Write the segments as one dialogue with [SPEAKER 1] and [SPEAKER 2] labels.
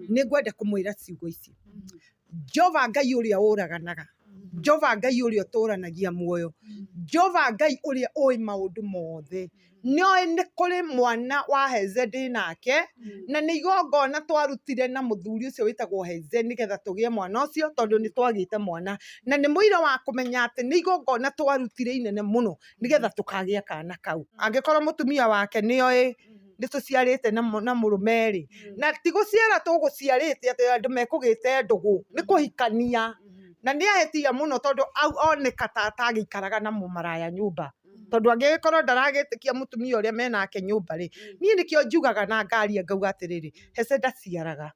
[SPEAKER 1] Nĩ ngwenda kũmwĩra ciugo ici. Jehova Ngai ũrĩa ũraganaga, Jehova Ngai ũrĩa ũtũranagia muoyo, Jehova Ngai ũrĩa ũĩ maũndũ mothe, nĩoĩ nĩ kũrĩ mwana wa Heze ndĩ nake, na nĩ igongona twarutire na mũthuri ũcio wĩtagwo Heze nĩgetha tũgĩe mwana ũcio, tondũ nĩ twagĩte mwana. Na nĩ mũira wa kũmenya atĩ nĩ igongona twarutire inene mũno nĩgetha tũkagĩa kana kau. Angĩkorwo mũtumia wake nĩoĩ nĩ tũciarĩte na mũrũme rĩ, na ti gũciara tũgũciarĩte atĩ andũ mekũgĩte ndũgũ, nĩ kũhikania. Na nĩ ahĩtia mũno tondũ oneka ta atagĩikaraga na mũmaraya nyũmba. Tondũ angĩgĩkorwo ndaragĩtĩkia mũtumia ũrĩa menake nyũmba rĩ, niĩ nĩkĩo njugaga na ngaria ngauga atĩrĩrĩ, Hece ndaciaraga.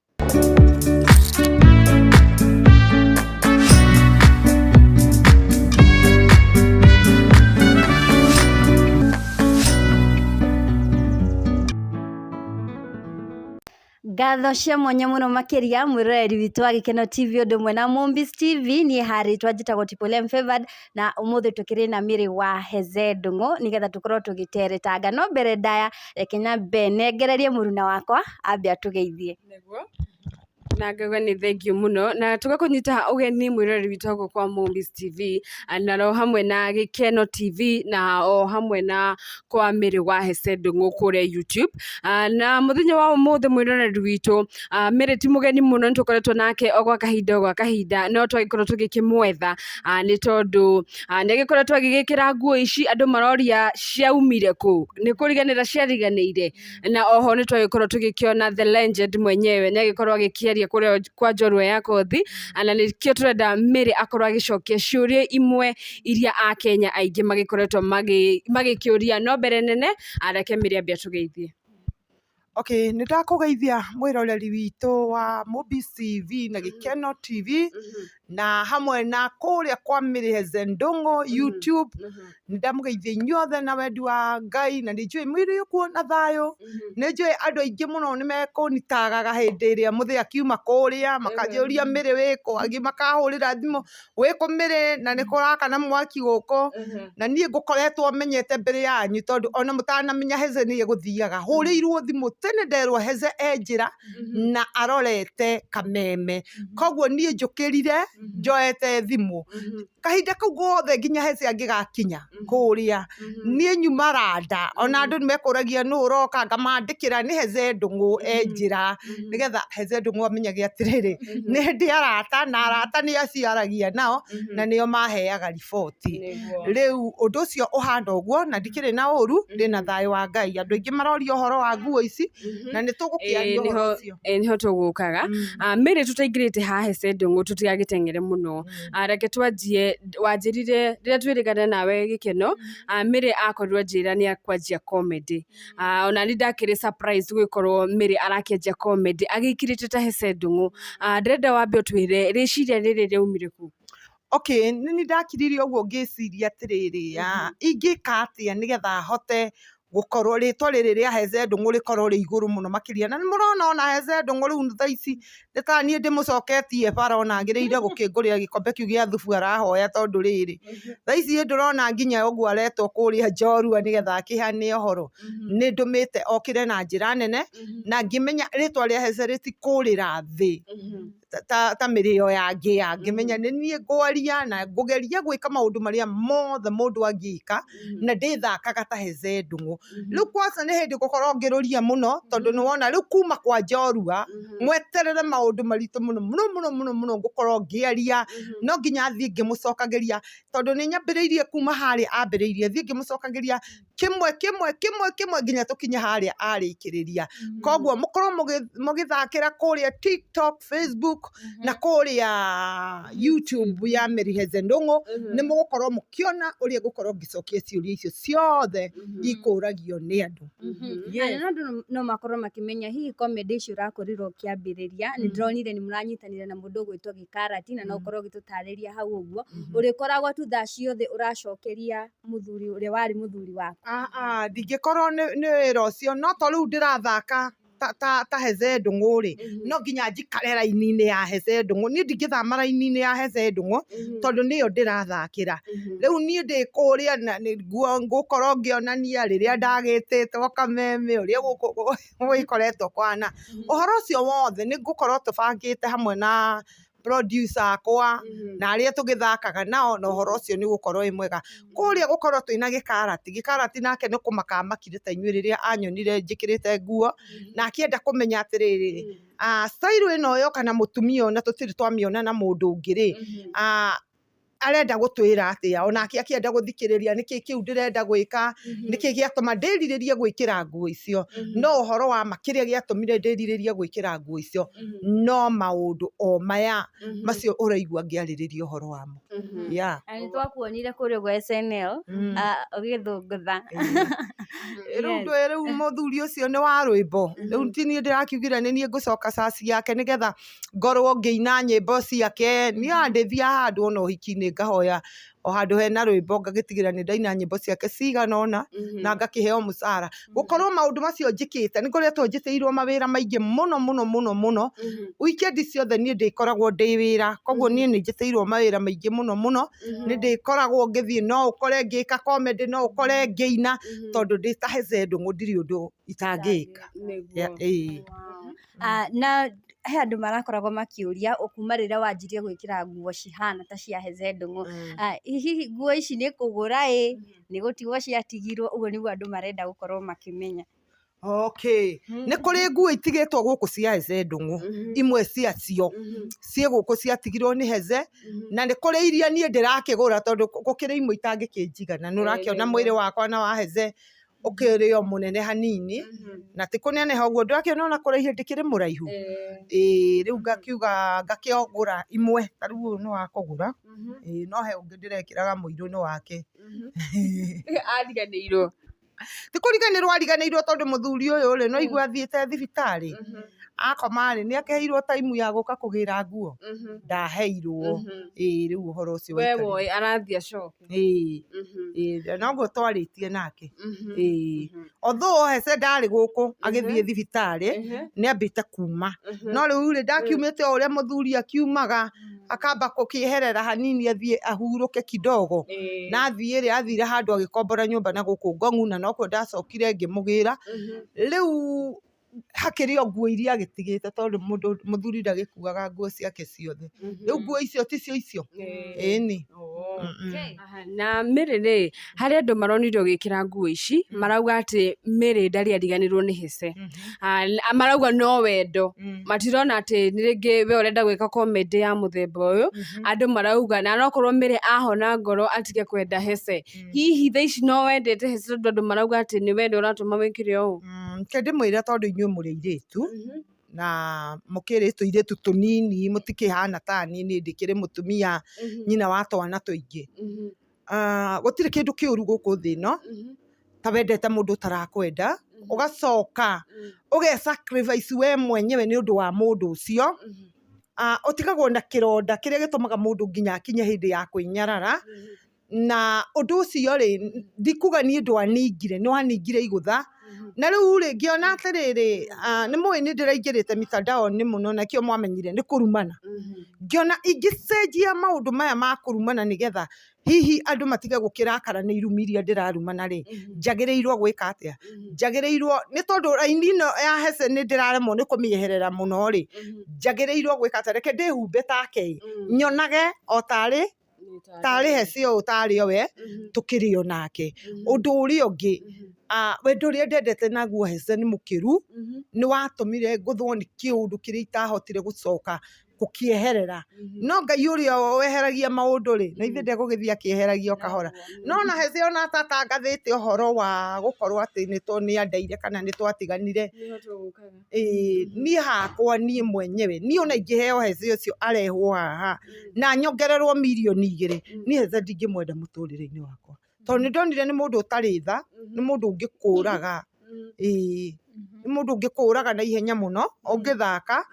[SPEAKER 2] Ngatho cia mwanya mũno makĩria mwĩroreri witũ wa Gĩkeno TV ũndũ ũmwe na Mombis TV. Niĩ harĩtwa njĩtagwo Tipole M Favored, na ũmũthĩ tũkĩrĩ na Mĩrĩ wa Heze Ndung'u nĩgetha tũkorwo tũgĩteretanga. No mbere ndaya, reke nyambe nengererie mũruna wakwa ambe atũgeithie.
[SPEAKER 3] Nĩguo na ngauga nĩ thank you mũno na tũgakũnyita ũgeni mwĩroreri witũ gũkũ kwa Mombis TV na o hamwe na Gĩkeno TV na o hamwe na kwa Mĩrĩ wa Hece Ndung'u kũrĩa YouTube. Na mũthenya wa ũmũthĩ mwĩroreri witũ, Mĩrĩ ti mũgeni mũno, nĩ tũkoretwo nake o gwa kahinda o gwa kahinda, no twagĩkorwo tũgĩkĩmwetha nĩ tondũ nĩ agĩkoretwo agĩgĩkĩra nguo ici andũ maroria ciaumire kũ, nĩ kũriganĩra ciariganĩire. Na oho nĩ twagĩkorwo tũgĩkĩona the legend mwenyewe nĩ agĩkorwo agĩkĩaria kũrĩa kwa njorua ya Kothi, na nĩkĩo tũrenda Mary akorwo agĩcokia ciũria imwe iria akenya aingĩ magĩkoretwo magĩkĩũria. No mbere nene, reke Mary ambe atũgeithie.
[SPEAKER 1] Okay, nĩ ndakũgeithia mwĩroreri witũ wa Mombis TV na Gĩkeno TV na hamwe na kũrĩa kwa Mary Heze Ndung'u YouTube. Nĩ ndamũgeithia inyuothe na wendi wa Ngai, na nĩ njũĩ mwĩrĩ kuo na thayũ. Nĩ njũĩ andũ aingĩ mũno nĩ mekũnitagaga hĩndĩ ĩrĩa mũthĩ akiuma kũrĩa, makanjũria Mary wĩkũ, angĩ makahũrĩra thimũ wĩkũ Mary, na nĩ kũrakana mwaki gũkũ. Na niĩ ngũkoretwo menyete mbere yanyu, tondũ ona mũtanamenya Heze nĩ egũthiaga, hũrĩirwo thimũ tene nderwo Heze e njĩra na arorete Kameme. Koguo niĩ njũkĩrire njoete thimũ kahinda kau gothe nginya Heze angĩgakinya kũrĩa. Niĩ nyuma randa, ona andũ nĩ mekũragia nũ ũroka, ngamandĩkĩra nĩ Heze Ndung'u e njĩra, nĩgetha Heze Ndung'u amenyage atĩrĩrĩ, nĩ ndĩ arata, na arata nĩ acio aragia nao na nĩo maheaga riboti. Rĩu ũndũ ũcio ũhana ũguo, na ndikĩrĩ na ũru, ndĩna thayũ wa Ngai. Andũ aingĩ maroria ũhoro wa nguo ici, na nĩ tũgũkĩaria ũhoro ũcio.
[SPEAKER 3] Nĩho tũgũkaga. Mary, tũtaingĩrĩte haha Hece Ndung'u, tũtigagĩteng'ere mũno, reke twanjie. Wanjĩrire rĩrĩa twĩrĩgana nawe Gĩkeno, Mary akorirwo anjĩra nĩ akwanjia comedy. Ona niĩ ndakĩrĩ surprise gũgĩkorwo Mary arakĩanjia comedy agĩikirĩte ta Hece Ndung'u. Ndĩrenda wambe ũtwĩre rĩciria rĩrĩ rĩaumire kũ?
[SPEAKER 1] Okay, nĩ niĩ ndakirire ũguo ngĩciria atĩrĩrĩ, ingĩka atĩa nĩgetha hote gũkorwo rĩtwa rĩrĩ rĩa Heze Ndung'u rĩkorwo rĩ igũrũ mũno makĩria. Na nĩ mũrona ona Heze Ndung'u rĩu thaa ici nĩ ta niĩ ndĩmũcoketie bara, ona agĩrĩire gũkĩngũrĩra gĩkombe kĩu gĩa thubu arahoya, tondũ rĩrĩ, thaa ici ndũrona nginya ũguo aretwo kũrĩa njorua nĩgetha akĩhane ũhoro. Nĩ ndũmĩte okĩre na njĩra nene, na ngĩmenya rĩtwa rĩa Heze rĩtikũrĩra thĩ ta mĩrĩo ya ngĩa. Ngĩmenya nĩ niĩ ngwaria na ngũgeria gwĩka maũndũ marĩa mothe mũndũ angĩka, na ndĩthakaga ta Heze Ndung'u. Rĩu kwanza nĩ hĩndĩ ngũkorwo ngĩrũria mũno, tondũ nĩ wona rĩu kuma kwa njorua, mweterere maũndũ maritũ mũno mũno mũno mũno mũno ngũkorwo ngĩaria. No nginya thiĩ ngĩmũcokagĩria, tondũ nĩ nyambĩrĩirie kuma harĩa ambĩrĩirie, thiĩ ngĩmũcokagĩria kĩmwe kĩmwe kĩmwe kĩmwe nginya tũkinye harĩa arĩkĩrĩria. Koguo mũkorwo mũgĩthakĩra kũrĩa TikTok, Facebook na kũrĩa YouTube ya Mary Heze Ndung'u, nĩ mũgũkorwo mũkĩona ũrĩa ngũkorwo ngĩcokia ciũria icio ciothe ikũragio nĩ andũ.
[SPEAKER 2] Na andũ no makorwo makĩmenya hihi comedy icio ũrakorirwo ũkĩambĩrĩria, nĩ ndĩronire nĩ mũranyitanĩra na mũndũ ũgwĩtwo Gĩkarati, na no ũkorwo ũgĩtũtarĩria hau ũguo ũrĩkoragwo tu thaa ciothe ũracokeria mũthuri ũrĩa warĩ mũthuri waku.
[SPEAKER 1] Ndingĩkorwo nĩ wĩra ũcio, no to rĩu ndĩrathaka. ta Heze Ndung'u rĩ, no nginya njikare raini-inĩ ya Heze Ndung'u. Niĩ ndingĩthama raini-inĩ ya Heze Ndung'u tondũ nĩyo ndĩrathakĩra. Rĩu niĩ ndĩ kũrĩa na nĩguo ngũkorwo ngĩonania rĩrĩa ndagĩtĩtwo kameme, ũrĩa gũkũ gũgĩkoretwo kũhana. Ũhoro ũcio wothe nĩ ngũkorwo tũbangĩte hamwe na producer akwa na arĩa tũgĩthakaga nao, na ũhoro ũcio nĩ ũgũkorwo wĩ mwega. Kũrĩa gũkorwo twĩna gĩkarati, gĩkarati nake nĩ kũmaka amakire ta inyuĩ rĩrĩa anyonire njĩkĩrĩte nguo, na akĩenda kũmenya atĩrĩrĩ, style ĩno yoka na mũtumia ũyũ na tũtirĩ twamĩona na mũndũ ũngĩ rĩ, arenda gũtwĩra atĩa, onake akĩenda gũthikĩrĩria nĩkĩ kĩu ndĩrenda gwĩka, nĩkĩ gĩatũma ndĩrirĩrie gwĩkĩra nguo icio. No ũhoro wa ma kĩrĩa gĩatũmire ndĩrirĩrie gwĩkĩra nguo icio no maũndũ o maya macio ũraigua ngĩarĩrĩria ũhoro wamo. Yeah.
[SPEAKER 2] Na nĩ twakuonire kũrĩa ũguo SNL ũgĩthũngũtha.
[SPEAKER 1] Rĩu ndũĩ rĩu mũthuri ũcio nĩ wa rwĩmbo. Rĩu ti niĩ ndĩrakiugire nĩ niĩ ngũcoka caci yake nĩgetha ngorwo ngĩina nyĩmbo ciake. Niĩ ona ndĩthiaga handũ ona ũhiki-inĩ ngahoya o handũ hena rwĩmbo ngagĩtigĩra nĩ ndaina nyĩmbo ciake cigana ũna na ngakĩheo mũcara. Gũkorwo maũndũ macio njĩkĩte, nĩ ngoretwo njĩtĩirwo mawĩra maingĩ mũno mũno mũno mũno. Weekend ciothe niĩ ndĩkoragwo ndĩ wĩra, koguo niĩ nĩ njĩtĩirwo mawĩra maingĩ mũno mũno. Nĩ ndĩkoragwo ngĩthiĩ, no ũkore ngĩka comedy, no ũkore ngĩina, tondũ ndĩ ta Heze Ndung'u ndirĩ ũndũ itangĩka. Ĩĩ.
[SPEAKER 2] Na he andũ marakoragwo makĩũria kuma rĩrĩa wanjirie gwĩkĩra nguo cihana ta cia Heze Ndung'u, hihi nguo ici nĩ kũgũra ĩ, nĩ gũtigwo ciatigirwo? Ũguo nĩguo andũ marenda gũkorwo makĩmenya.
[SPEAKER 1] Okay. Nĩ kũrĩ nguo itigĩtwo gũkũ cia Heze Ndung'u, imwe ciacio ciĩ gũkũ ciatigirwo nĩ Heze, na nĩ kũrĩ iria niĩ ndĩrakĩgũra tondũ gũkĩrĩ imwe itangĩkĩnjigana. Nĩ ũrakĩona mwĩrĩ wakwa na wa Heze ũkĩrĩ o mũnene hanini, na ti kũneneha ũguo, ndũrakĩona ona kũraiha ndĩkĩrĩ mũraihu. Ĩĩ, rĩu ngakiuga ngakĩgũra imwe, ta rĩu ũyũ nĩ wa kũgũra, ĩĩ, no he ũngĩ ndĩrekĩraga mũirũ nĩ wake.
[SPEAKER 3] Ariganĩirwo.
[SPEAKER 1] Ti kũriganĩrwo ariganĩirwo tondũ mũthuri ũyũ rĩ, no igua athiĩte thibitarĩ, akoma rĩ, nĩ akĩheirwo time ya gũka kũgĩra nguo, ndaheirwo. Ĩĩ, rĩu ũhoro ũcio
[SPEAKER 3] We
[SPEAKER 1] waikarire.
[SPEAKER 3] woĩ arathiĩ acoke.
[SPEAKER 1] Ĩĩ, ĩĩ, noguo twarĩtie nake. Ĩĩ. Although Heze ndarĩ gũkũ agĩthiĩ thibitarĩ, nĩ ambĩte kuma. No rĩu rĩ, ndakiumĩte o ũrĩa mũthuri akiumaga, akamba gũkĩeherera hanini athiĩ ahurũke kidogo. Na athiĩ rĩ, athire handũ agĩkombora nyũmba na gũkũ Ngong'u, na nokuo ndacokire ngĩmũgĩra. Rĩu hakĩrĩ o nguo iria agĩtigĩte tondũ mũndũ mũthuri ndagĩkuaga nguo ciake ciothe. Rĩu nguo icio ticio icio. Ĩni.
[SPEAKER 3] Na Mary rĩ, harĩ andũ maronire ũgĩkĩra nguo ici, marauga atĩ Mary ndarĩ ariganĩrwo nĩ Hece. Marauga no wendo, matirona atĩ nĩ rĩngĩ we ũrenda gwĩka comedy ya mũthemba ũyũ. Andũ marauga na nokorwo Mary ahona ngoro atige kwenda Hece. Hihi thaa ici no wendete Hece tondũ andũ marauga atĩ nĩ wendo ũratũma wĩkĩre ũũ?
[SPEAKER 1] Reke ndĩmwĩre tondũ inyuĩ mũrĩ airĩtu, na mũkĩrĩ tũirĩtu tũnini, mũtikĩhana ta niĩ, niĩ ndĩkĩrĩ mũtumia nyina wa twana tũingĩ. Gũtirĩ kĩndũ kĩũru gũkũ thĩ ĩno ta wendete mũndũ ũtarakwenda, ũgacoka ũge sacrifice we mwenyewe nĩ ũndũ wa mũndũ ũcio. Ũtigagwo na kĩronda kĩrĩa gĩtũmaga mũndũ nginya akinye hĩndĩ ya kwĩnyarara. Na ũndũ ũcio rĩ, ndikuga niĩ ndwaningire, nĩ waningire igũtha. Na rĩu rĩ, ngĩona atĩrĩrĩ, nĩ mũĩ nĩ ndĩraingĩrĩte mitandao-inĩ mũno na kĩo mwamenyire nĩ kũrumana. Ngĩona ingĩcenjia maũndũ maya ma kũrumana nĩgetha hihi andũ matige gũkĩrakara nĩ irumi iria ndĩrarumana rĩ, njagĩrĩirwo gwĩka atĩa? Njagĩrĩirwo, nĩ tondũ raini ĩno ya Hece nĩ ndĩraremwo nĩ kũmĩeherera mũno rĩ, njagĩrĩirwo gwĩka atĩa? Reke ndĩhumbe take, nyonage o tarĩ tarĩ Hece ũũ tarĩ o we, tũkĩrĩ o nake. Ũndũ ũrĩa ũngĩ, wendo ũrĩa ndendete naguo Hece nĩ mũkĩru, nĩ watũmire ngũthwo nĩ kĩũndũ kĩrĩa itahotire gũcoka gũkĩeherera. No Ngai ũrĩa weheragia maũndũ rĩ, na ithe ndegũgĩthiĩ akĩeheragia o kahora. No ona Hece ona atatangathĩte ũhoro wa gũkorwo atĩ nĩ andeire kana nĩ twatiganire, ĩĩ, niĩ hakwa niĩ mwenyewe, niĩ ona ingĩheo Hece ũcio arehwo haha na nyongererwo mirioni 2, niĩ Hece ndingĩmwenda mũtũrĩre-inĩ wakwa. Tondũ nĩ ndonire nĩ mũndũ ũtarĩ tha, nĩ mũndũ ũngĩkũraga. Ĩĩ, nĩ mũndũ ũngĩkũraga na ihenya mũno, ũngĩthaka.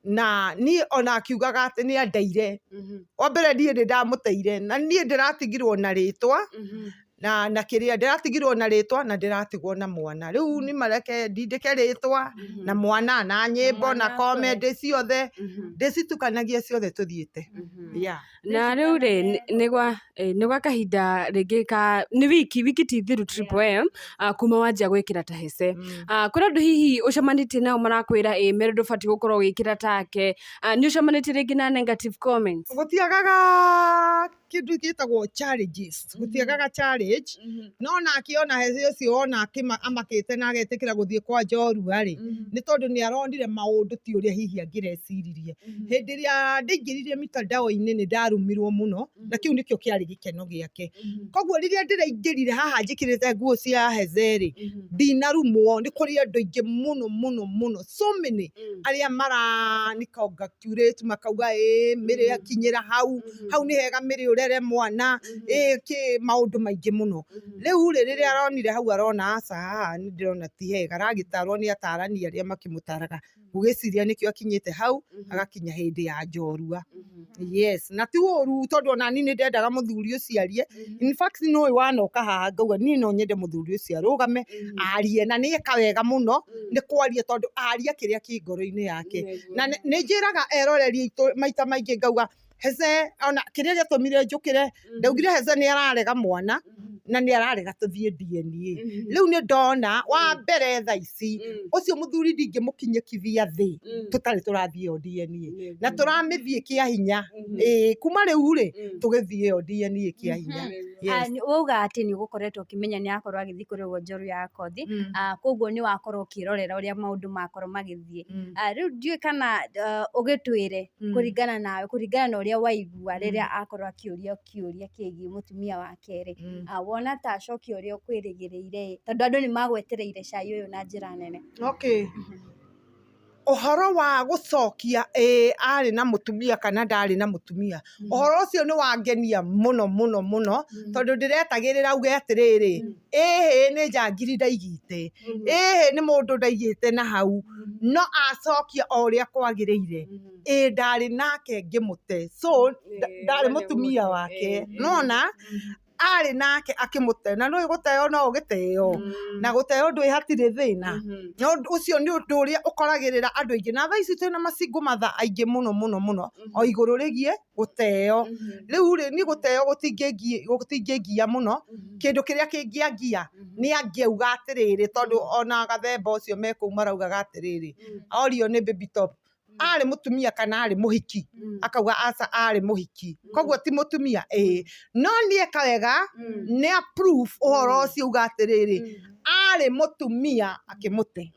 [SPEAKER 1] Na niĩ ona akiugaga atĩ nĩ andeire. Wa mbere niĩ nĩ ndamũteire, na niĩ ndĩratigirwo na rĩtwa, Na kĩrĩa ndĩratigirwo na rĩtwa na ndĩratigwo na mwana. Rĩu nĩ mareke ndindĩke rĩtwa na mwana na nyĩmbo na
[SPEAKER 2] Mwana akũre.
[SPEAKER 1] comedy ciothe ndĩcitukanagie ciothe tũthiĩte. Yeah.
[SPEAKER 3] Na rĩu rĩ, nĩ gwa kahinda rĩngĩ ka nĩ wiki ti thiru Triple M, kuma wanjia gwĩkĩra ta Hece. Kũrĩ andũ hihi ũcemanĩtie nao marakwĩra ĩ Mary ndũbatiĩ gũkorwo ũgĩkĩra take? Nĩ ũcemanĩtie rĩngĩ na negative comments?
[SPEAKER 1] Gũtiagaga kĩndũ gĩtagwo challenges, gũtiagaga challenge, no nake ona Hece ũcio ona amakĩte na agetĩkĩra gũthiĩ kwa njorua rĩ, nĩ tondũ nĩ aronire maũndũ ti ũrĩa hihi angĩreciririe. Hĩndĩ ĩrĩa ndaingĩrire mitandao-inĩ nĩ ndarumirwo mũno, na kĩu nĩkĩo kĩarĩ gĩkeno gĩake. Koguo rĩrĩa ndĩraingĩrire haha njĩkĩrĩte nguo cia Hece rĩ, ndinarumwo. Nĩ kũrĩ andũ aingĩ mũno mũno mũno, so many, arĩa marani congratulate makauga ĩ Mary akinyĩra hau, hau nĩ hega Mary ũrere mwana ĩ kĩ maũndũ maingĩ mũno. Rĩu rĩ, rĩrĩa aronire hau arona aca, haha nĩ ndĩrona ti hega, aragĩtarwo nĩ atarani arĩa makĩmũtaraga, ngũgĩciria nĩkĩo akinyĩte hau agakinya hĩndĩ ya njorua. Yes, na ti ũru tondũ ona niĩ nĩ ndendaga mũthuri ũcio arie. In fact nĩ ũĩ wanoka haha ngauga niĩ no nyende mũthuri ũcio arũgame arie, na nĩ eka wega mũno nĩ kwaria tondũ aria kĩrĩa kĩ ngoro-inĩ yake. Na nĩ njĩraga eroreri aitũ maita maingĩ ngauga Hece ona kĩrĩa gĩatũmire njũkĩre, ndaugire Hece nĩ ararega mwana na nĩ ararega tũthiĩ DNA. Rĩu nĩ ndona wa mbere thaa ici ũcio mũthuri ndingĩmũkinyũkithia thĩ tũtarĩ tũrathiĩ ĩyo DNA, na tũramĩthiĩ kĩa hinya. Ĩĩ, kuma rĩu rĩ, tũgĩthiĩ ĩyo DNA kĩa hinya. Yes.
[SPEAKER 2] Wauga atĩ nĩ ũgũkoretwo ũkĩmenya nĩ akorwo agĩthiĩ kũrĩ njoru ya kothi, koguo nĩ wakorwo ũkĩrorera ũrĩa maũndũ makorwo magĩthiĩ. Rĩu ndiũĩ kana ũgĩtwĩre kũringana nawe, kũringana na ũrĩa waigua rĩrĩa akorwo akĩũria kĩũria kĩgiĩ mũtumia wa kerĩ, wona ta acokia ũrĩa ũkwĩrĩgĩrĩire, tondũ andũ nĩ magwetereire cai ũyũ na njĩra nene?
[SPEAKER 1] Okay. Ũhoro wa gũcokia ĩ arĩ na mũtumia kana ndarĩ na mũtumia, ũhoro ũcio nĩ wangenia mũno mũno mũno, tondũ ndĩretagĩrĩra auge atĩrĩrĩ, ĩhĩ nĩ njangiri ndaigĩte, ĩhĩ nĩ mũndũ ndaigĩte na hau, no acokia o ũrĩa kwagĩrĩire, ĩ ndarĩ nake ngĩmũte, so ndarĩ mũtumia wake, nona arĩ nake akĩmũte, na nĩũĩ gũteo no ũgĩteo, na gũteo ndũĩ hatirĩ thĩna. No ũcio nĩ ũndũ ũrĩa ũkoragĩrĩra andũ aingĩ, na thaa ici twĩna macingũ matha aingĩ mũno mũno mũno o igũrũ rĩgiĩ gũteo. Rĩu rĩ, niĩ gũteo gũtingĩngia mũno. Kĩndũ kĩrĩa kĩngĩangia nĩ angĩauga atĩrĩrĩ, tondũ ona gathemba ũcio me kũu maraugaga atĩrĩrĩ, orio nĩ Baby Top arĩ mũtumia kana arĩ mũhiki, akauga aca arĩ mũhiki, koguo ti mũtumia. Ĩĩ, no nĩ eka wega nĩ approve ũhoro ũcio, auga atĩrĩrĩ, arĩ mũtumia akĩmũte,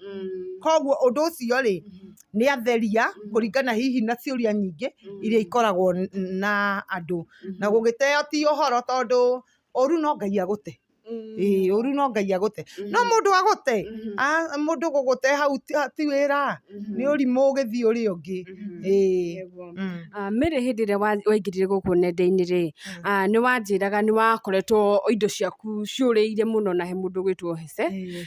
[SPEAKER 1] koguo ũndũ ũcio rĩ nĩ atheria kũringana hihi na ciũria nyingĩ iria ikoragwo na andũ. Na gũgĩteo ti ũhoro, tondũ ũru no Ngai agũte. Ĩĩ, ũru no Ngai agũte, no mũndũ agũte, mũndũ gũgũte hau ti wĩra, nĩ ũrimũ ũgĩthiĩ ũrĩa ũngĩ. Ĩĩ.
[SPEAKER 3] Mary, hĩndĩ ĩrĩa waingĩrire gũkũ nenda-inĩ rĩ, nĩ wanjĩraga nĩ wakoretwo indo ciaku ciũrĩire mũno na he mũndũ ũgwĩtwo Hece.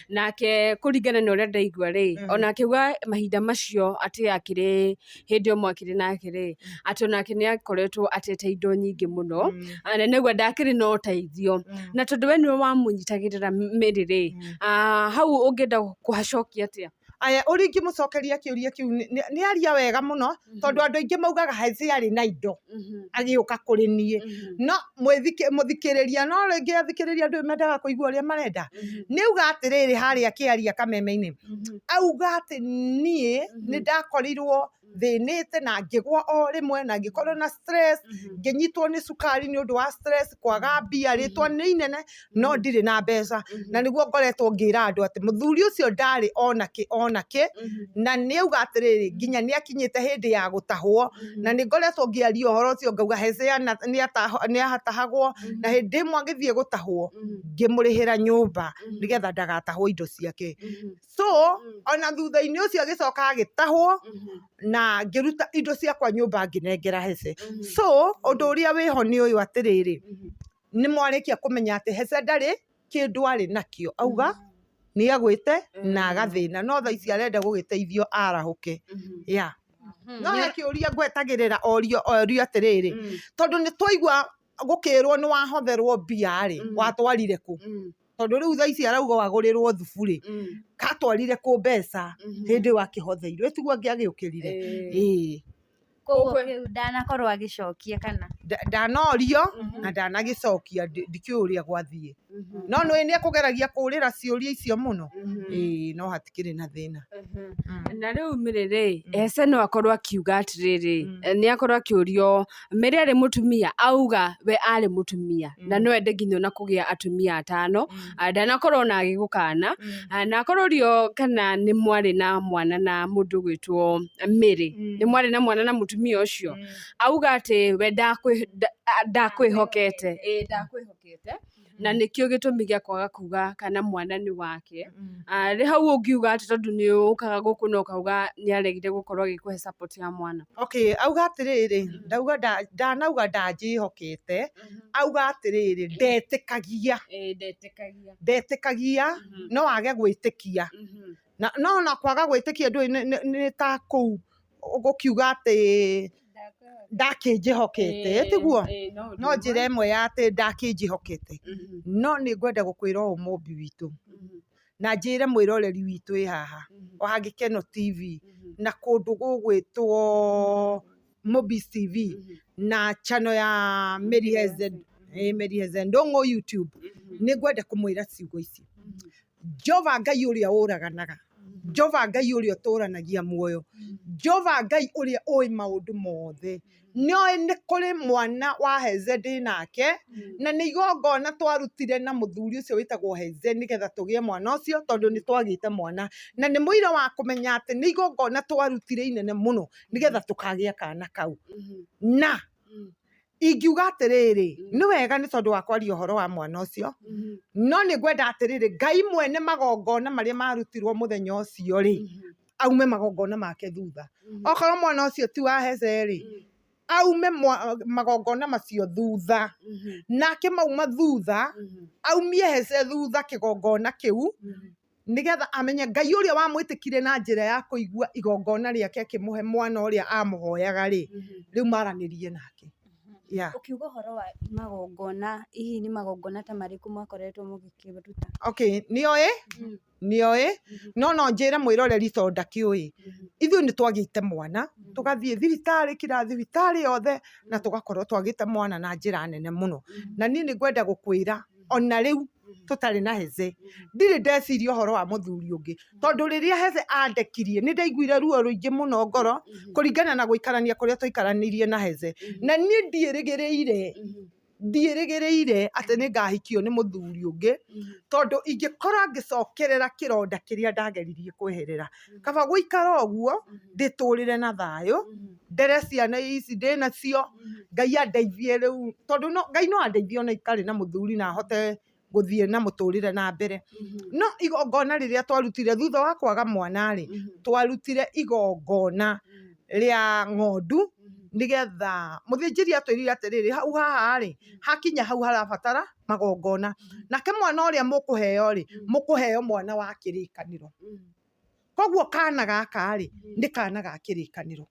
[SPEAKER 3] Nake kũringana na ũrĩa ndaigua rĩ, ona akiuga mahinda macio atĩ akĩrĩ hĩndĩ ĩmwe akĩrĩ nake rĩ, atĩ onake nĩ akoretwo atete indo nyingĩ mũno, na nĩguo ndakĩrĩ na ũteithio, na tondũ we nĩwe wamũnyitagĩrĩra Mary rĩ, hau ũngĩenda kũhacokia atĩa?
[SPEAKER 1] Aya, ũrĩa ingĩmũcokeria kĩũria kĩu, nĩ aria wega mũno, tondũ andũ aingĩ maugaga Hece arĩ na indo agĩũka kũrĩ niĩ, no mũthikĩrĩria, no rĩngĩ athikĩrĩria andũ mendaga kũigua ũrĩa marenda. Nĩ auga atĩrĩrĩ, harĩa akĩaria kameme-inĩ auga atĩ niĩ nĩ ndakorirwo thĩnĩte na ngĩgwa o rĩmwe na ngĩkorwo na stress, ngĩnyitwo nĩ cukari nĩ ũndũ wa stress, kwaga mbia, rĩtwa nĩ inene no ndirĩ na mbeca. Na nĩguo ngoretwo ngĩra andũ atĩ mũthuri ũcio ndarĩ ona kĩ ona kĩ, na nĩ auga atĩrĩrĩ, nginya nĩ akinyĩte hĩndĩ ya gũtahwo, na nĩ ngoretwo ngĩaria ũhoro ũcio ngauga Hece nĩ atahagwo, na hĩndĩ ĩmwe agĩthiĩ gũtahwo ngĩmũrĩhĩra nyũmba nĩgetha ndagatahwo indo ciake. So ona thutha-inĩ ũcio agĩcoka agĩtahwo na ngĩruta indo ciakwa nyũmba ngĩnengera Hece. So ũndũ ũrĩa wĩho nĩ ũyũ atĩrĩrĩ, nĩ mwarĩkia kũmenya atĩ Hece ndarĩ kĩndũ arĩ nakĩo, auga nĩ agwĩte na agathĩna, no thaa ici arenda gũgĩteithio arahũke. Yeah. No he kĩũria ngwetagĩrĩra orio atĩrĩrĩ, tondũ nĩ twaigua Gũkĩrwo nĩ wahotherwo mbia rĩ, watwarire kũ? Tondũ rĩu thaa ici arauga wagũrĩrwo thubu rĩ, katwarire kũ mbeca hĩndĩ ĩyo akĩhotheirwo? Ĩtiguo angĩagĩũkĩrire? Ĩĩ.
[SPEAKER 2] Koguo kĩu ndanakorwo agĩcokia kana?
[SPEAKER 1] Ndanorio na ndanagĩcokia, ndikĩũĩ ũrĩa gwathiĩ, no nĩ nĩ ekũgeragia kũrĩra ciũria icio mũno. Ĩĩ, no hatikĩrĩ na thĩna.
[SPEAKER 3] Na rĩu Mĩrĩ rĩ, Hece no akorwo akiuga atĩrĩrĩ, nĩ akorwo akĩũrio Mĩrĩ arĩ mũtumia, auga we arĩ mũtumia na no ende nginya ona kũgĩa atumia atano. Ndanakorwo ona agĩgũkana. Na akorwo ũrio kana nĩ mwarĩ na mwana na mũndũ ũgwĩtwo Mĩrĩ, nĩ mwarĩ na mwana na mũtumia ũcio, auga atĩ we ndakwĩhokete. Ĩĩ, ndakwĩhokete, na nĩkĩo gĩtũmi gĩa kwaga kuga kana mwana nĩ wake. Rĩ hau ũngiuga atĩ tondũ nĩ ũkaga gũkũ na ũkauga nĩ aregire gũkorwo agĩkũhe support ya mwana?
[SPEAKER 1] Okay, auga atĩrĩrĩ, ndauga ndanauga ndanjĩhokete, auga atĩrĩrĩ, ndetĩkagia.
[SPEAKER 3] Ĩĩ, ndetĩkagia.
[SPEAKER 1] Ndetĩkagia, no age gwĩtĩkia. Na no ona kwaga gwĩtĩkia ndũĩ nĩ ta kũu gũkiuga atĩ ndakĩnjĩhokete, tiguo? No njĩra ĩmwe ya atĩ ndakĩnjĩhokete. No nĩ ngwenda gũkwĩra ũũ, mũmbi witũ, na njĩre mwĩroreri witũ ĩ haha wa Gĩkeno TV na kũndũ gũgwĩtwo Mobis TV na channel ya Mary Heze, Mary Heze Ndung'u YouTube, nĩ ngwenda kũmwĩra ciugo ici. Jehova Ngai ũrĩa ũraganaga, Jehova Ngai ũrĩa ũtũranagia muoyo, Jehova Ngai ũrĩa ũĩ maũndũ mothe, nĩoĩ nĩ kũrĩ mwana wa Heze ndĩ nake, na nĩ igongona twarutire na mũthuri ũcio wĩtagwo Heze nĩgetha tũgĩe mwana ũcio, tondũ nĩ twagĩte mwana, na nĩ mũira wa kũmenya atĩ nĩ igongona twarutire inene mũno nĩgetha tũkagĩa kana kau. Na ingiuga atĩrĩrĩ, nĩ wega nĩ tondũ wa kwaria ũhoro wa mwana ũcio, no nĩ ngwenda atĩrĩrĩ, Ngai mwene magongona marĩa marutirwo mũthenya ũcio rĩ, aume magongona make thutha. Okorwo mwana ũcio ti wa Heze rĩ, aume magongona macio thutha, nake mauma thutha, aumie Heze thutha kĩgongona kĩu, nĩgetha amenye Ngai ũrĩa wamwĩtĩkire na njĩra ya kũigua igongona rĩake akĩmũhe mwana ũrĩa amũhoyaga rĩ, rĩu maranĩrie nake. Yeah.
[SPEAKER 2] Ũkiuga ũhoro wa magongona, hihi nĩ magongona ta marĩkũ mwakoretwo mũgĩkĩruta?
[SPEAKER 1] Okay, nĩoĩ, nĩoĩ, no no njĩre mwĩroreri tondũ ndakĩũĩ. Ithuĩ nĩ twagĩte mwana, tũgathiĩ thibitarĩ, kila thibitarĩ yothe, na tũgakorwo twagĩte mwana na njĩra nene mũno. Na niĩ nĩ ngwenda gũkwĩra, ona rĩu tũtarĩ na Heze, ndirĩ ndeciria ũhoro wa mũthuri ũngĩ, tondũ rĩrĩa Heze andekirie nĩ ndaiguire ruo rũingĩ mũno ngoro, kũringana na gũikarania kũrĩa twaikaranirie na Heze. Na niĩ ndiĩrĩgĩrĩire atĩ nĩ ngahikio nĩ mũthuri ũngĩ, tondũ ingĩkorwo ngĩcokerera kĩronda kĩrĩa ndageririe kweherera, kaba gũikara ũguo ndĩtũrĩre na thayũ, ndere ciana ici ndĩnacio, Ngai andeithie rĩu, tondũ no Ngai no andeithie ona itarĩ na mũthuri na ahote gũthiĩ na mũtũrĩre na mbere. No igongona rĩrĩa twarutire thutha wa kwaga mwana rĩ, twarutire igongona rĩa ng'ondu, nĩgetha mũthĩnjĩri atwĩrire atĩrĩrĩ, hau haha rĩ, hakinya hau harabatara magongona, nake mwana ũrĩa mũkũheo rĩ, mũkũheo mwana wa kĩrĩkanĩro. Koguo kana gaka rĩ, nĩ kana ga kĩrĩkanĩro,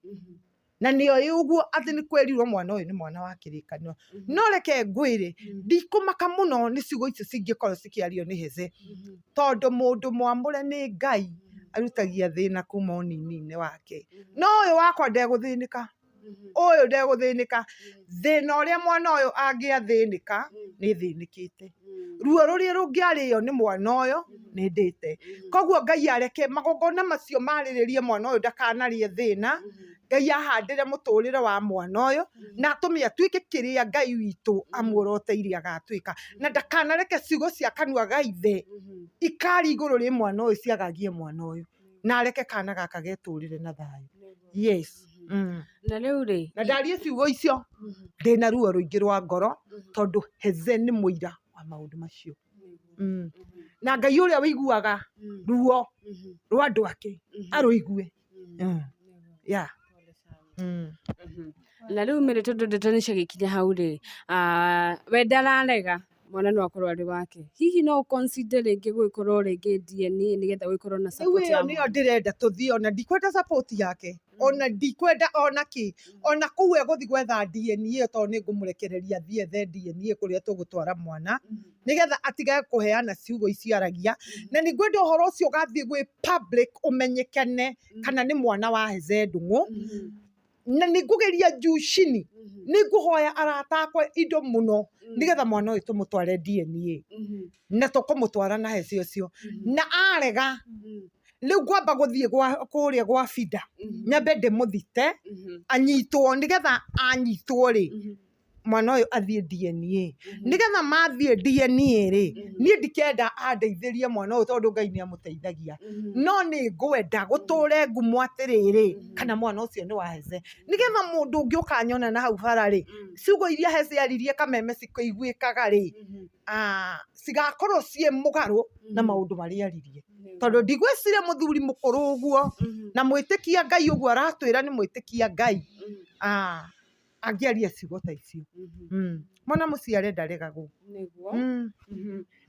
[SPEAKER 1] na nĩoĩ ũguo atĩ nĩ kwĩrirwo mwana ũyũ nĩ mwana wa kĩrĩkanĩro. No reke ngwĩre, ndikũmaka mũno nĩ ciugo icio cingĩkorwo cikĩario nĩ Heze, tondũ mũndũ mwamũre nĩ Ngai arutagia thĩna kuma ũnini-inĩ wake. No ũyũ wakwa ndegũthĩnĩka, ũyũ ndegũthĩnĩka. Thĩna ũrĩa mwana ũyũ angĩathĩnĩka, nĩ thĩnĩkĩte. Ruo rũrĩa rũngĩarĩo nĩ mwana ũyũ, nĩ ndĩte. Koguo Ngai areke magongona macio marĩrĩrie mwana ũyũ ndakanarĩe thĩna, Ngai ahandĩre mũtũrĩre wa mwana ũyũ, na atũme atuĩke kĩrĩa Ngai witũ amuoroteire agatuĩka, na ndakanareke ciugo cia kanua ga ithe ikari igũrũ rĩ mwana ũyũ ciagagie mwana ũyũ, na areke kana gaka getũrĩre na thayũ. Yes.
[SPEAKER 3] Na rĩu rĩ,
[SPEAKER 1] Na ndarie ciugo icio ndĩna ruo rũingĩ rwa ngoro, tondũ Heze nĩ mũira wa maũndũ macio. Na Ngai ũrĩa ũiguaga ruo rwa andũ ake arũigue. Yeah.
[SPEAKER 3] Na rĩu Mary, tondũ ndeto nĩ ciagĩkinya hau rĩ, we ndararega. Mwana no akorwo arĩ wake. Hihi no ũconsider rĩngĩ gũgĩkorwo rĩngĩ DNA nĩgetha gũgĩkorwo na
[SPEAKER 1] Rĩu
[SPEAKER 3] support
[SPEAKER 1] ĩyo
[SPEAKER 3] ya
[SPEAKER 1] nĩyo
[SPEAKER 3] mwana?
[SPEAKER 1] ndĩrenda tũthiĩ, ona ndikwenda support yake, ona ndikwenda ona kĩ, ona kũu egũthiĩ gwetha DNA ĩyo, tondũ nĩ ngũmũrekereria athiĩ ethe DNA kũrĩa tũgũtwara mwana, nĩgetha atige kũheana ciugo icio aragia. Na nĩ ngwenda ũhoro ũcio ũgathiĩ gwĩ public ũmenyekane kana nĩ mwana wa Heze Ndung'u. Na nĩ ngũgeria juu chini, nĩ ngũhoya arata akwa indo mũno nĩgetha mwana ũyũ tũmũtware DNA, na tũkũmũtwara na Heze ũcio. Na arega, rĩu ngwamba gũthiĩ kũrĩa gwa Bida, nyambe ndĩmũthite anyitwo, nĩgetha anyitwo rĩ, mwana ũyũ athiĩ DNA. Nĩgetha mathiĩ DNA rĩ, niĩ ndikenda andeithĩrie mwana ũyũ, tondũ Ngai nĩ amũteithagia, no nĩ ngwenda gũtũre ngumo atĩrĩrĩ, kana mwana ũcio nĩ wa Heze, nĩgetha mũndũ ũngĩ ũkanyona na hau bara rĩ, ciugo iria Heze aririe kameme cikĩiguĩkaga rĩ, cigakorwo ciĩ mũgarũ na maũndũ marĩa aririe, tondũ ndigwĩciria mũthuri mũkũrũ ũguo na mwĩtĩkia Ngai ũguo aratwĩra nĩ mwĩtĩkia Ngai angĩaria ciugo ta icio. Mwana mũciare ndaregagwo.
[SPEAKER 3] Nĩguo.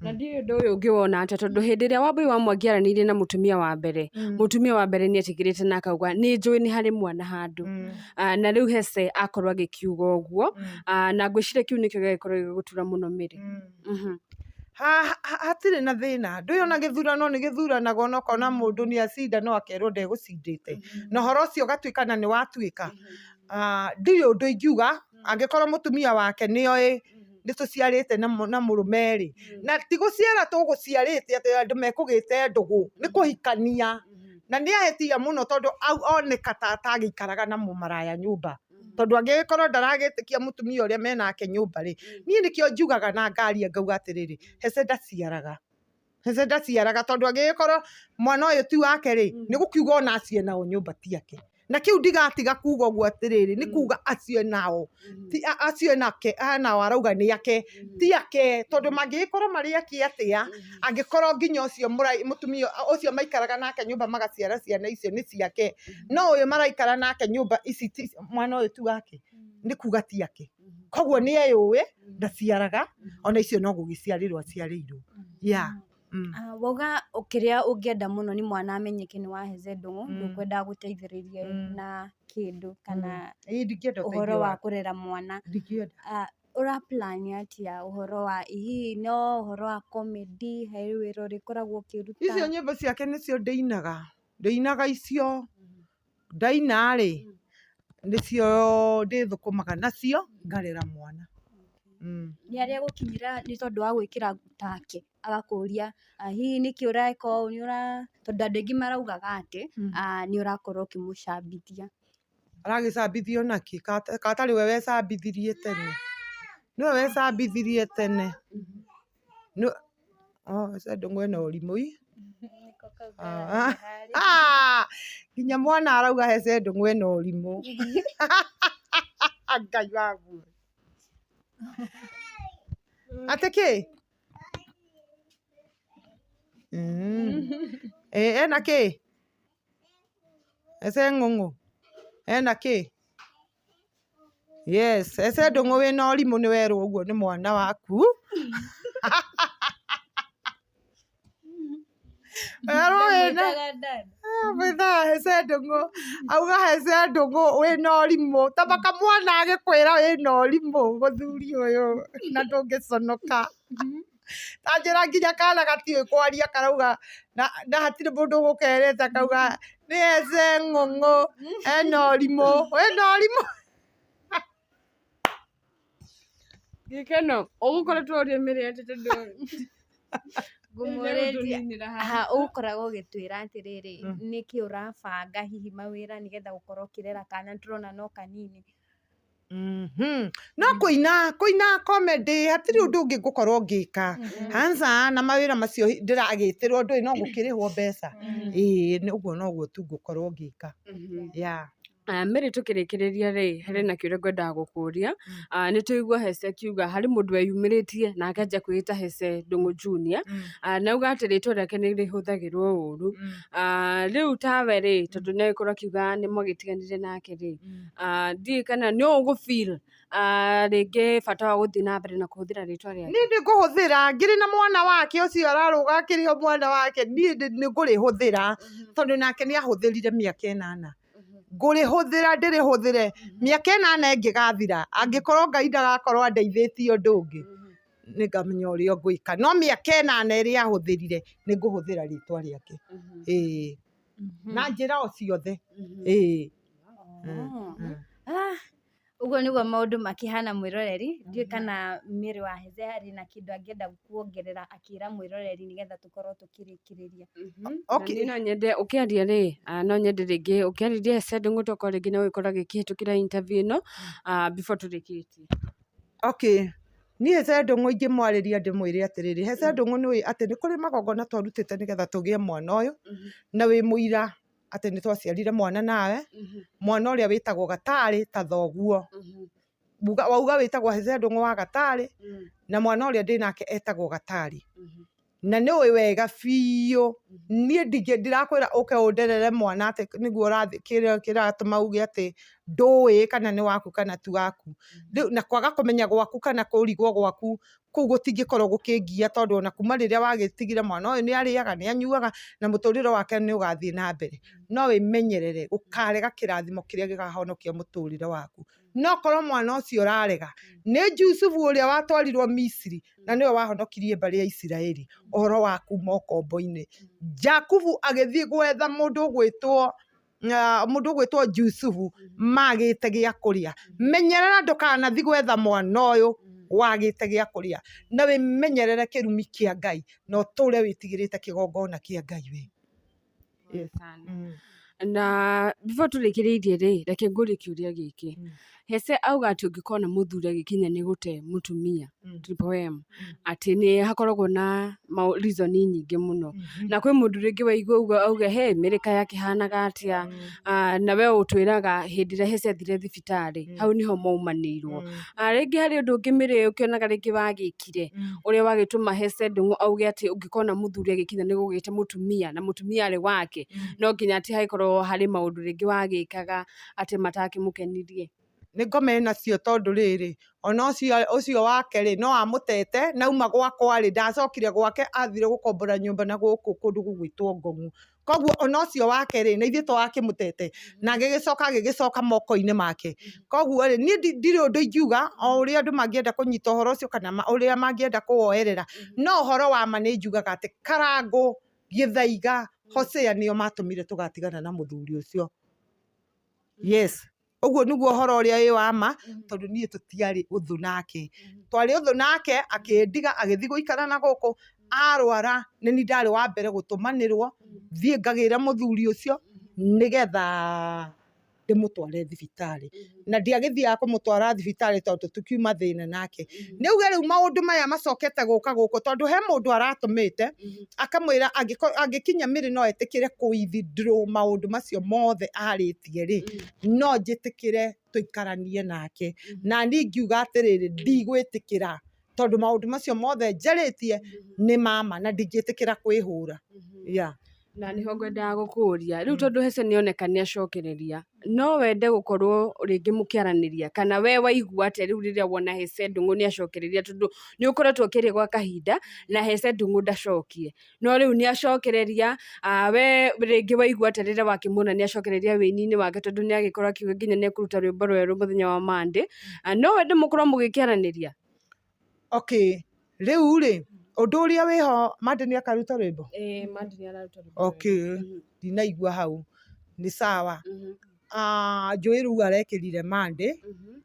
[SPEAKER 3] Na ndiũĩ ũndũ ũyũ ũngĩwona atĩa, tondũ hĩndĩ ĩrĩa Wambui wa Mwangi aranĩirie na mũtumia wa mbere, mũtumia wa mbere nĩ etĩkĩrĩte na akauga nĩ njũĩ nĩ harĩ mwana handũ. Na rĩu Hece akorwo agĩkiuga ũguo, na ngwĩciria kĩu nĩkĩo gĩagĩkorwo gĩgĩgũtura mũno mĩrĩ.
[SPEAKER 1] Hatirĩ na thĩna, ndũĩ ona gĩthurano nĩ gĩthuranagwo, na ũkona mũndũ nĩ acinda no akerwo ndegũcindĩte, na ũhoro ũcio ũgatuĩka na nĩ watuĩka. Ndirĩ ũndũ ingiuga angĩkorwo mũtumia wake nĩoĩ nĩ tũciarĩte na mũrũme rĩ, na ti gũciara tũgũciarĩte atĩ andũ mekũgĩte ndũgũ, nĩ kũhikania. Na nĩ ahĩtia mũno, tondũ oneka ta atagĩikaraga na mũmaraya nyũmba, tondũ angĩgĩkorwo ndaragĩtĩkia mũtumia ũrĩa menake nyũmba rĩ, niĩ nĩkĩo njugaga na ngaria ngauga atĩrĩrĩ, Hece ndaciaraga, Hece ndaciaraga, tondũ angĩgĩkorwo mwana ũyũ ti wake rĩ, nĩ gũkiuga ona acio nao nyũmba ti ake. Na kĩu ndigatiga kuga ũguo atĩrĩrĩ, nĩ kuga acio nao ti acio nake nao arauga nĩ ake, ti ake, tondũ mangĩgĩkorwo marĩ ake atĩa angĩkorwo nginya ũcio mũtumia ũcio maikaraga nake nyũmba magaciara ciana icio nĩ ciake, no ũyũ maraikara nake nyũmba ici mwana ũyũ ti wake, nĩ kuga ti ake. Koguo nĩ eyũĩ ndaciaraga, ona icio no gũgĩciarĩrwo aciarĩirwo. Yeah.
[SPEAKER 2] Wauga kĩrĩa ũngĩenda mũno nĩ mwana amenyeke nĩ wa Heze Ndung'u, ndũkwenda gũteithĩrĩrie na kĩndũ kana
[SPEAKER 1] Ĩĩ, ndingĩenda
[SPEAKER 2] ũhoro
[SPEAKER 1] ũteithio
[SPEAKER 2] wa
[SPEAKER 1] wake.
[SPEAKER 2] kũrera mwana.
[SPEAKER 1] Ndingĩenda.
[SPEAKER 2] Ũra plan atĩa ũhoro wa hihi no ũhoro wa comedy, he wĩra ũrĩkoragwo ũkĩruta?
[SPEAKER 1] Icio nyĩmbo ciake nĩcio ndĩinaga, ndĩinaga icio ndaina rĩ, nĩcio ndĩthũkũmaga nacio ngarera mwana.
[SPEAKER 2] Nĩ arĩa gũkinyĩra nĩ tondũ wa gwĩkĩra take agakũria, hihi nĩkĩ ũreka ũũ, nĩ ũra, tondũ andũ aingĩ maraugaga atĩ nĩ ũrakorwo ũkĩmũcambithia.
[SPEAKER 1] Aragĩcambithio nakĩ? Ka tarĩ we wecambithirie tene, nĩwe wecambithirie tene. Hece Ndung'u ena ũrimũ ii. Nginya mwana arauga Hece Ndung'u ena ũrimũ. Ngai wa muoyo. Atĩ kĩ? Ena kĩ? Hece Ng'ũng'ũ ena kĩ? Yes, Hece Ndung'u wĩna ũrimũ, nĩ werwo ũguo nĩ mwana waku. Werwo wĩna mwĩtaga Hece Ndung'u, auga Hece Ndung'u wĩna ũrimũ, ta baka mwana agĩkwĩra wĩna ũrimũ mũthuri ũyũ, na ndũngĩconoka. Ta njĩra nginya kana gatiũĩ kwaria karauga, na hatirĩ mũndũ ũgũkerete, akauga nĩ Hece Ng'ũng'ũ ena ũrimũ, wĩna ũrimũ.
[SPEAKER 3] Gĩkeno, ũgũkoretwo ũrĩa mĩrĩ atĩa, tondũ
[SPEAKER 2] Ngũmũrĩtie ha ũgũkoragwo ũgĩtwĩra atĩrĩrĩ, nĩkĩ ũrabanga hihi mawĩra nĩgetha gũkorwo ũkĩrera kana tũrona no kanini?
[SPEAKER 1] No kũina, kũina comedy, hatirĩ ũndũ ũngĩ ngũkorwo ngĩka hansa na mawĩra macio ndĩragĩtĩrwo, ndũĩ no gũkĩrĩhwo mbeca. Ĩĩ, ũguo noguo tu ngũkorwo ngĩka. Yeah.
[SPEAKER 3] Mary tũkĩrĩkĩrĩria rĩ, harĩ na kĩũria ngwendaga gũkũria. Nĩ tũigua Hece akiuga harĩ mũndũ weyumĩrĩtie na akĩanjia kwĩĩta Hece Ndung'u Junior, na auga atĩ rĩtwa rĩake nĩ rĩhũthagĩrwo ũru. Rĩu tawe rĩ, tondũ nĩ agĩkorwo akiuga nĩ mwagĩtiganire nake rĩ, ndiũĩ kana no ũgũ feel rĩngĩ bata wa gũthiĩ na mbere na kũhũthĩra rĩtwa rĩake.
[SPEAKER 1] Niĩ nĩ ngũhũthĩra ngĩrĩ na mwana wake ũcio ararũga akĩrĩ o mwana wake, niĩ nĩ ngũrĩhũthĩra tondũ nake nĩ ahũthĩrire mĩaka 8. Ngũrĩhũthĩra ndĩrĩhũthĩre mĩaka 8 ĩngĩgathira, angĩkorwo Ngai ndagakorwo andeithĩtie ũndũ ũngĩ, nĩngamenya ũrĩa ngwĩka, no mĩaka 8 ĩrĩa ahũthĩrire nĩ ngũhũthĩra rĩtwa rĩake. Ĩĩ, na njĩra o ciothe. Ĩĩ.
[SPEAKER 2] Ũguo nĩguo maũndũ makĩhana mwĩroreri, ndiũĩ kana Mary wa Heze harĩ na kĩndũ angĩenda kuongerera akĩra mwĩroreri nĩgetha tũkorwo tũkĩrĩkĩrĩria.
[SPEAKER 1] Okay.
[SPEAKER 3] Na niĩ no nyende ũkĩaria rĩ, no nyende rĩngĩ ũkĩarĩria Hece Ndung'u tokorwo rĩngĩ no gũkorwo agĩkĩhĩtũkĩra interview ĩno, before tũrĩkĩtie.
[SPEAKER 1] Okay. Niĩ Hece Ndung'u ingĩmwarĩria ndĩmwĩre atĩrĩrĩ, Hece Ndung'u nĩũĩ atĩ nĩ kũrĩ magongona twarutĩte nĩgetha tũgĩe mwana ũyũ, na wĩ mũira atĩ nĩ twaciarire mwana nawe, mwana ũrĩa wĩtagwo Gatarĩ ta thoguo. Wauga wĩtagwo Hece Ndung'u wa Gatarĩ, na mwana ũrĩa ndĩ nake etagwo Gatarĩ. Na nĩ ũĩ wega biũ, niĩ ndirakwĩra ũke ũnderere mwana atĩ nĩguo kĩrĩa kĩratũma uge atĩ ndũĩ kana nĩ waku kana ti waku. Rĩu na kwaga kũmenya gwaku kana kũrigwo gwaku kũu gũtingĩkorwo gũkĩngia, tondũ ona kuma rĩrĩa wagĩtigire mwana ũyũ nĩ arĩaga, nĩ anyuaga, na mũtũrĩre wake nĩ ũgathiĩ na mbere. No wĩmenyerere ũkarega kĩrathimo kĩrĩa gĩkahonokia mũtũrĩre waku. No korwo mwana ũcio ũrarega, nĩ Jusufu ũrĩa watwarirwo Misiri na nĩwe wahonokirie mbarĩ ya Isiraeli ũhoro wa kuma ũkombo-inĩ. Jakubu agĩthiĩ gwetha mũndũ ũgwĩtwo Jusufu magĩte gĩa kũrĩa. Menyerera ndũkanathiĩ gwetha mwana ũyũ wagĩte gĩa kũrĩa, na wĩmenyerere kĩrumi kĩa Ngai, na ũtũre wĩtigĩrĩte kĩgongona kĩa Ngai we. Yes.
[SPEAKER 3] Na before tũrĩkĩrĩirie rĩ, reke ngũrie kĩũria gĩkĩ. Hece auga atĩ ũngĩkona mũthuri agĩkinya nĩ gũte mũtumia, Triple M, atĩ nĩ hakoragwo na reason nyingĩ mũno. Na kwĩ mũndũ rĩngĩ waigua ũguo auge, he mĩrĩka yakĩhanaga atĩa, na we ũtwĩraga hĩndĩ ĩrĩa Hece athire thibitarĩ, hau nĩho maumanĩirwo. Rĩngĩ harĩ ũndũ ũngĩ Mary ũkĩonaga rĩngĩ wagĩkire, ũrĩa wagĩtũma Hece Ndung'u auge atĩ ũngĩkona mũthuri agĩkinya nĩ gũgĩte mũtumia, na mũtumia arĩ wake, no nginya atĩ hagĩkorwo harĩ maũndũ rĩngĩ wagĩkaga atĩ matakĩmũkenirie.
[SPEAKER 1] Nĩ ngome nacio tondũ rĩrĩ, ona ũcio wake rĩ, no amũtete, na auma gwakwa rĩ, ndacokire gwake, athire gũkombora nyũmba na gũkũ kũndũ gũgwĩtwo Ngong'u. Koguo ona ũcio wake rĩ, na ithuĩ twakĩmũtete, na agĩgĩcoka agĩgĩcoka moko-inĩ make. Koguo rĩ, niĩ ndirĩ ũndũ ingiuga, o ũrĩa andũ mangĩenda kũnyita ũhoro ũcio kana ũrĩa mangĩenda kũwoerera. No ũhoro wa ma nĩ njugaga atĩ Karangũ, Gĩthaiga, Hosea nĩo matũmire tũgatigana na mũthuri ũcio. Yes. Ũguo nĩguo ũhoro ũrĩa wĩ wa ma, tondũ niĩ tũtiarĩ ũthũ nake. Twarĩ ũthũ nake, akĩndiga, agĩthiĩ gũikara na gũkũ, arwara, nĩ niĩ ndarĩ wa mbere gũtũmanĩrwo, thiĩ ngagĩre mũthuri ũcio, nĩgetha ndĩmũtware thibitarĩ. Na ndiagĩthiaga kũmũtwara thibitarĩ tondũ tũkiuma thĩna nake. Nĩ auge rĩu maũndũ maya macokete gũka gũkũ, tondũ he mũndũ aratũmĩte, akamwĩra angĩkinya Mary no etĩkĩre kũ withdraw maũndũ macio mothe arĩtie rĩ, no njĩtĩkĩre tũikaranie nake. Na niĩ ingiuga atĩrĩrĩ, ndigwĩtĩkĩra, tondũ maũndũ macio mothe njarĩtie nĩ mama, na ndingĩtĩkĩra kwĩhũra. Yeah.
[SPEAKER 3] Na nĩho ngwendaga gũkũria rĩu, tondũ Hece nĩoneka nĩacokereria, no wende gũkorwo rĩngĩ mũkĩaranĩria, kana we waigua atĩa rĩu rĩrĩa wona Hece Ndung'u nĩacokereria, tondũ nĩ ũkoretwo ũkĩaria gwa kahinda na Hece Ndung'u ndacokie, no rĩu nĩacokereria. We rĩngĩ waigua atĩa rĩrĩa wakĩmuona nĩacokereria wĩini-inĩ wake, tondũ nĩagĩkorwo akiuga nginya nĩekũruta rwĩmbo rwerũ mũthenya wa Monday? No wende mũkorwo mũgĩkĩaranĩria?
[SPEAKER 1] Okay, rĩu rĩ, ũndũ ũrĩa wĩho, Monday nĩ akaruta rwĩmbo?
[SPEAKER 3] Ĩĩ, Monday nĩararuta rwĩmbo.
[SPEAKER 1] Okay, ndinaigua hau. Nĩ sawa. Njũĩ rĩu arekĩrire Monday,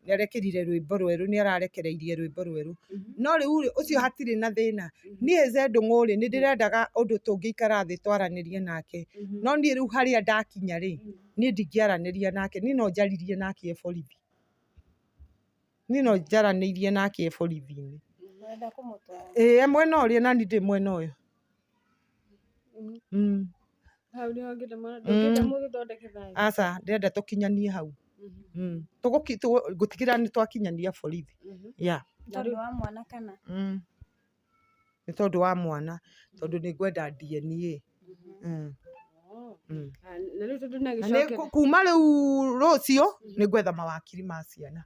[SPEAKER 1] nĩ arekĩrire rwĩmbo rwerũ, nĩ ararekereirie rwĩmbo rwerũ. No rĩu rĩ, ũcio hatirĩ na thĩna. Niĩ Hece Ndung'u rĩ, nĩ ndĩrendaga ũndũ tũngĩikara thĩ twaranĩrie nake. No niĩ rĩu harĩa ndakinya rĩ, niĩ ndingĩaranĩria nake, niĩ no njaririe nake e borithi. Niĩ no njaranĩirie nake e borithi-inĩ. Ĩĩ, e mwena ũrĩa na niĩ ndĩ mwena ũyũ.
[SPEAKER 3] Hau nĩho ngĩenda mwana ndũngĩenda mũgĩthondeke thayũ.
[SPEAKER 1] Aca, ndĩrenda tũkinyanie hau. Ngũtigĩrĩra nĩ twakinyania borithi. Yeah.
[SPEAKER 2] Tondũ wa mwana kana?
[SPEAKER 1] Nĩ tondũ wa mwana, tondũ nĩ ngwenda DNA.
[SPEAKER 3] Na rĩu tondũ
[SPEAKER 1] Na nĩ
[SPEAKER 3] nĩagĩcokera
[SPEAKER 1] kuma rĩu rũciũ nĩ ngwetha mawakiri ma ciana.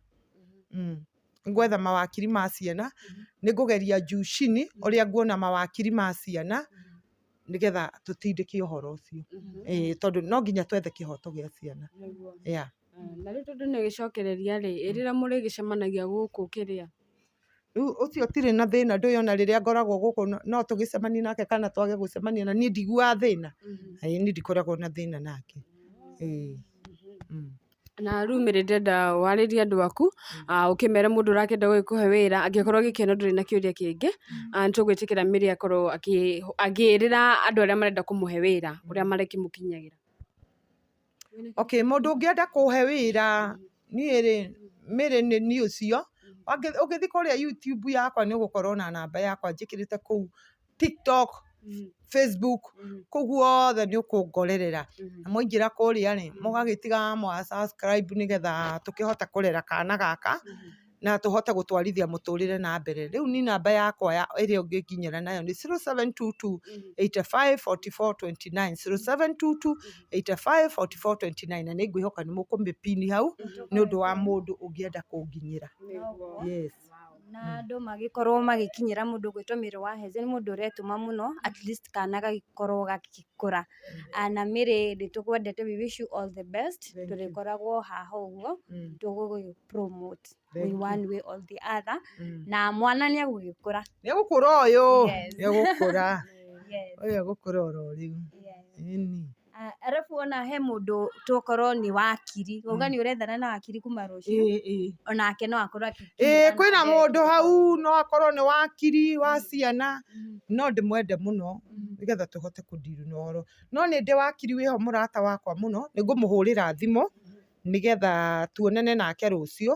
[SPEAKER 1] Nĩ ngwetha mawakiri ma ciana, nĩ ngũgeria juu chini ũrĩa nguona mawakiri ma ciana nĩgetha tũtindĩke ũhoro ũcio. Ĩĩ, tondũ no nginya twethe kĩhoto gĩa ciana. Yeah.
[SPEAKER 3] Na rĩu tondũ nĩagĩcokereria rĩ, ĩ rĩrĩa mũrĩgĩcemanagia gũkũ kĩrĩa?
[SPEAKER 1] Rĩu ũcio tirĩ na thĩna, ndũĩ ona rĩrĩa ngoragwo gũkũ no tũgĩcemanie nake kana twage gũcemania, na niĩ ndiguaga thĩna. Ĩĩ, niĩ ndikoragwo na thĩna nake. Ĩĩ.
[SPEAKER 3] Na rĩu Mary ndĩrenda warĩrie andũ aku, ũkĩmere mũndũ ũrakĩenda gũgĩkũhe wĩra, angĩkorwo Gĩkeno ndũrĩ na kĩũria kĩngĩ, nĩtũgwĩtĩkĩra Mary akorwo akĩĩrĩra andũ arĩa marenda kũmũhe wĩra ũrĩa marekĩmũkinyagĩra.
[SPEAKER 1] Okay, mũndũ ũngĩenda kũhe wĩra, niĩ rĩ, Mary nĩ niĩ ũcio. Ũngĩthiĩ kũrĩa YouTube yakwa nĩ ũgũkorwo na namba yakwa njĩkĩrĩte kũu, TikTok, Facebook, kũu guothe nĩ ũkũngorerera. Na mwaingĩra kũrĩa rĩ, mũgagĩtiga mwa subscribe nĩgetha tũkĩhote kũrera kana gaka na tũhote gũtwarithia mũtũrĩre na mbere. Rĩu ni namba yakwa ya ĩrĩa ũngĩnginyĩra nayo nĩ 0722 85 44 29, 0722 85 44 29, na nĩ ngwĩhoka nĩ mũkũmĩpini hau nĩ ũndũ wa mũndũ ũngĩenda kũnginyĩra. Yes.
[SPEAKER 2] Na andũ magĩkorwo magĩkinyĩra mũndũ ũgwĩtwo Mary wa Heze nĩ mũndũ ũretũma mũno, at least kana gagĩkorwo gagĩkũra. Na Mary, nĩ tũkwendete, we wish you all the best.
[SPEAKER 1] Thank you.
[SPEAKER 2] Tũrĩkoragwo haha ũguo tũgũgĩ promote
[SPEAKER 1] Thank
[SPEAKER 2] in
[SPEAKER 1] you.
[SPEAKER 2] one way or the other. Na mwana nĩ egũgĩkũra.
[SPEAKER 1] Nĩ egũkũra ũyũ.
[SPEAKER 2] Yes.
[SPEAKER 1] Nĩ egũkũra.
[SPEAKER 2] Yes.
[SPEAKER 1] Ũyũ egũkũra oro rĩu.
[SPEAKER 2] Yes.
[SPEAKER 1] Ĩni.
[SPEAKER 2] Arabu ona he mũndũ tokorwo nĩ wakiri, uga nĩ ũrethana na wakiri kuma rũciũ,
[SPEAKER 1] Ĩĩ.
[SPEAKER 2] onake no akorwo akĩkinyĩra
[SPEAKER 1] Ĩĩ, kwĩna
[SPEAKER 2] namba
[SPEAKER 1] mũndũ
[SPEAKER 2] ĩyo.
[SPEAKER 1] hau no akorwo nĩ wakiri wa ciana, no ndĩmwende mũno nĩgetha tũhote kũndiru na ũhoro. No nĩ ndĩ wakiri wĩho mũrata wakwa mũno, nĩ ngũmũhũrĩra thimũ nĩgetha tuonane nake rũciũ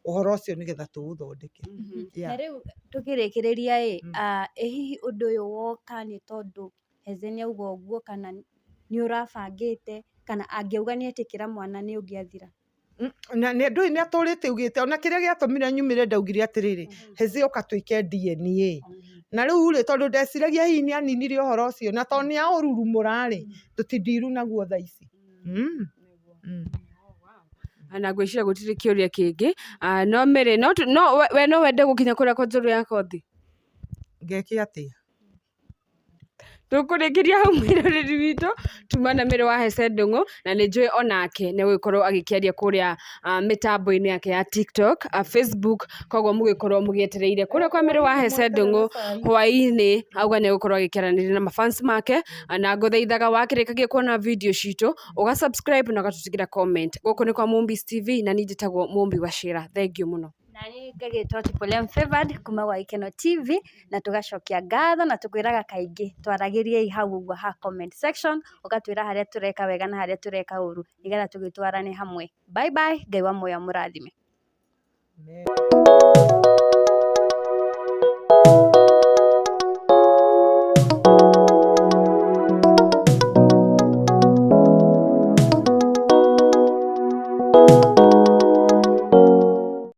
[SPEAKER 1] ũhoro ũcio nĩgetha tũũthondeke.
[SPEAKER 2] Na
[SPEAKER 1] Yeah.
[SPEAKER 2] rĩu tũkĩrĩkĩrĩria ĩ, ĩ hihi ũndũ ũyũ woka nĩ tondũ Heze nĩ auga ũguo, kana nĩ ũrabangĩte, kana angĩauga nĩ etĩkĩra mwana nĩ ũngĩathira?
[SPEAKER 1] Na nĩ ndũĩ nĩ atũrĩte augĩte, ona kĩrĩa gĩatũmire nyumĩre ndaugire atĩrĩrĩ, Heze ũka twĩke DNA. Na rĩu rĩ, tondũ ndeciragia hihi nĩ aninire ũhoro ũcio, na tondũ nĩ aũrurumũra rĩ, tũtindiru naguo thaa ici.
[SPEAKER 3] Na ngwĩciria gũtirĩ kĩũria kĩngĩ. No Mary, no no we no wende gũkinya kũrĩa kwa Njũrũ ya Kothi?
[SPEAKER 1] Ngeke atĩa?
[SPEAKER 3] Tũkũrĩkĩria hau mwĩroreri witũ, tuma na Mary wa Heze Ndũng'ũ, na nĩ njũĩ onake nĩ egũgĩkorwo agĩkĩaria kũrĩa mĩtambo-inĩ yake ya TikTok, Facebook, koguo mũgĩkorwo mũgĩetereire kũrĩa kwa Mary wa Heze Ndũng'ũ hwaĩ-inĩ, auga nĩ egũkorwo agĩkĩaranĩria na mafans make. Na ngũthaithaga wakĩrĩkagia kuona video citũ, ũga subscribe na ũgatũtigĩra comment. Gũkũ nĩ kwa Mũmbi's TV, na niĩ njĩtagwo Mũmbi wa Cĩra. Thank you mũno.
[SPEAKER 2] Na niĩ ngagĩtwo Tipolem Favored kuma gwa Gĩkeno TV, na tũgacokia ngatho na tũkwĩraga kaingĩ twaragĩriei hau ũguo ha comment section, ũgatwĩra harĩa tũreka wega na harĩa tũreka ũru, nĩgetha tũgĩtwarane hamwe. Bye bye, Ngai wa muoyo amũrathime.
[SPEAKER 1] Amen.